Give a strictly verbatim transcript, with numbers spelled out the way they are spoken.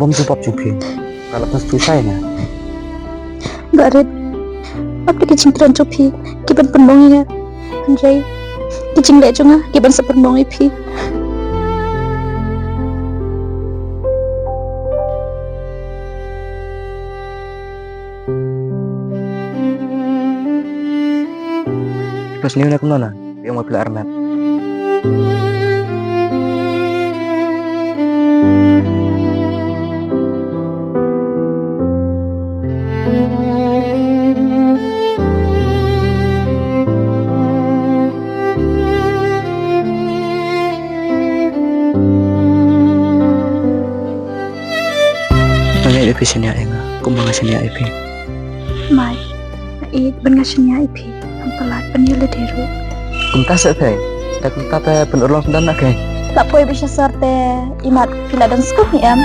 Ym jubab jong phi. Ka la pynstad ïa nga. Barit, ap da ki jingkren jong phi ki ban pynmong ïa nga. Hynrei ki jingleh jong nga ki ban sa pynmong ïa phi. Phi sniew na kumno na? Phi ong ba phi la armet. Nga ngeit ba phi shaniah ïa nga kumba nga shaniah ïa phi. Mai, nga ïeit ban nga shaniah ïa phi. Ngam palat ban ïalade ruh. Kumta seh phi. Te kumta phi pynurlong sngewdon na phi. La poi bishar te imat phi la don sngewbha em.